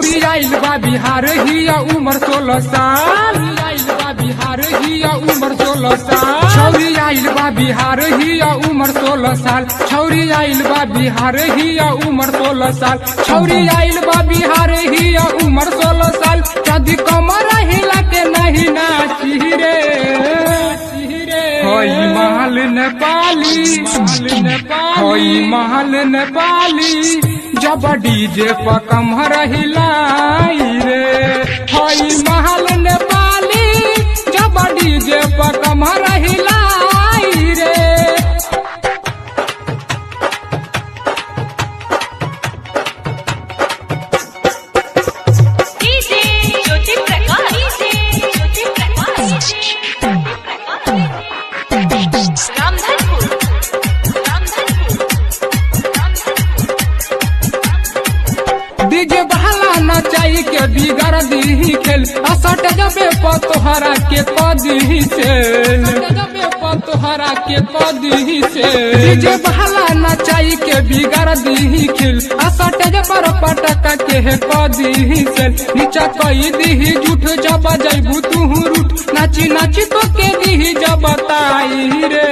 छौरी आइल बा बिहार हिया उमर 16 साल। आइल बा बिहार हिया उमर 16 साल। छौरी आइल बा बिहार हिया उमर 16 साल। छौरी आइल बा बिहार हिया उमर 16 साल। छौरी आइल बा बिहार हिया उमर 16 साल। यदि कमर हिला के नहीं नाची रे, होई महल नेपाली, होई महल नेपाली, जब डीजे पर कमर हिलाई रे। होई महल नेपाली, जब डीजे पर कमर हिलाई रे। DJ Jyoti Prakash, DJ Jyoti Prakash, Ramdhanpur, Ramdhanpur, Ramdhanpur. DJ बहला नचाई के बिगाड़ दी खेल, असट जबे पर तोहरा के कदी से, जबे पर तोहरा के कदी से। डीजे बहला नचाई के बिगाड़ दी खेल, असट पर पटक के कदी से। नीचा कई दी झूठ जब जैबू तू रूठ, नाची नाची तो के दी जब ताई रे।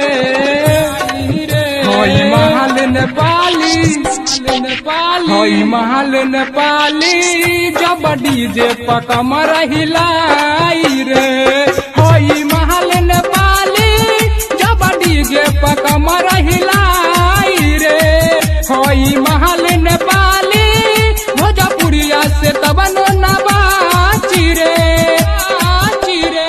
होई महल नेपाली, होई महल नेपाली, जब डीजे पर कमर हिलाई रे। होई महल नेपाली, जब डीजे पर कमर हिलाई रे। होई महल नेपाली, भोजपुरिया से तबनो ना बाची रे, बाची रे।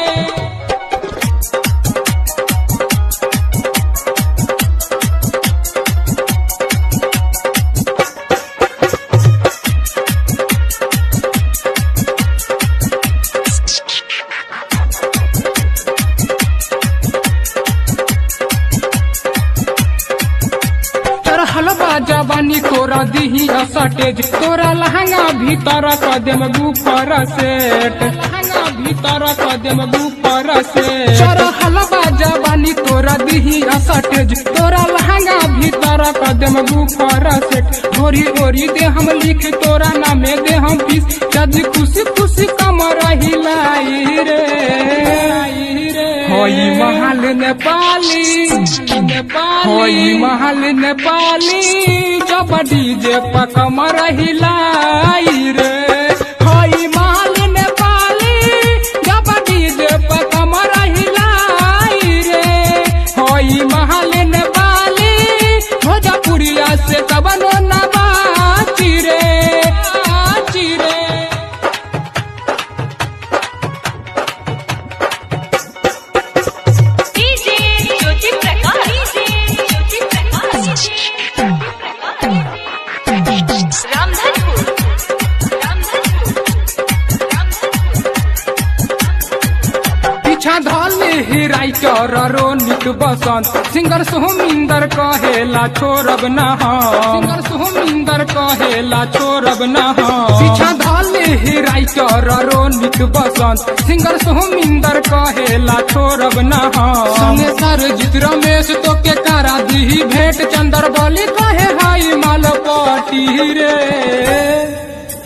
चढ़ल बा जवानी तोरा दिही असटेज, तोरा लहंगा भीतर कदम गुफर सेट, लहंगा भीतर कदम गुफर सेट। चढ़ल बा जवानी तोरा दिही असटेज, तोरा लहंगा भीतर कदम गुफर सेट। ओरी ओरी दे हम लिख तोरा नामे दे हम फीस, यदि खुशी खुशी कमर हिलाई रे। होई महल नेपाली, होई महल नेपाली, जब डीजे पर कमर हिलाई रे। होई महल नेपाली, जब डीजे पर कमर हिलाई रे। होई महल नेपाली, भोजपुरिया से तबनो ना बाची रे, बाची रे। DJ Jyoti Prakash, DJ Jyoti Prakash, Ramdhanpur, Ramdhanpur, Ramdhanpur. पीछा धले ही राइटर रोनित बसंत, सिंगर सोमिंदर कहेला छोड़ब ना हम, सिंगर सोमिंदर कहेला छोड़ब ना हम। पीछा धले ही राइटर रोनित बसंत, सिंगर सोमिंदर कहेला छोड़ब ना हम। संगे सरजित रमेश तो के करा दी भेंट, चंदर बोली कहे हाई माल पटी रे।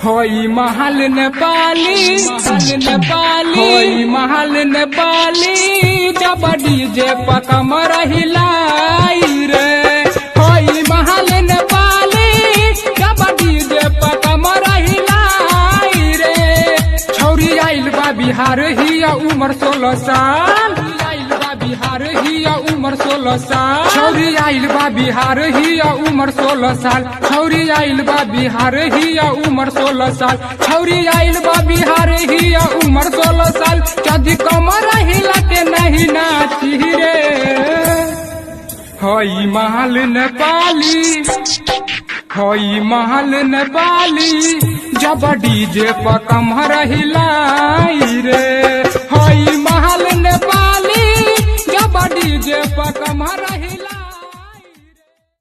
होई महल नेपाली, होई महल नेपाली, जब डीजे पर कमर हिलाई रे। होई महल नेपाली, जब डीजे पर कमर हिलाई रे। छौरी आइल बा बिहार हिया उमर 16 साल। आइल बा बिहार हिया उमर 16 साल। छौरी आइल बा बिहार हिया उमर 16 साल। छौरी आइल बा बिहार हिया उमर 16 साल। छौरी आइल बा बिहार हिया उमर 16 साल। यदि कमर हिला के नहीं नाची रे, होई महल नेपाली, होई महल नेपाली, जब डीजे पर कमर हिलाई रे। होई महल नेपाली, जब डीजे पर कमर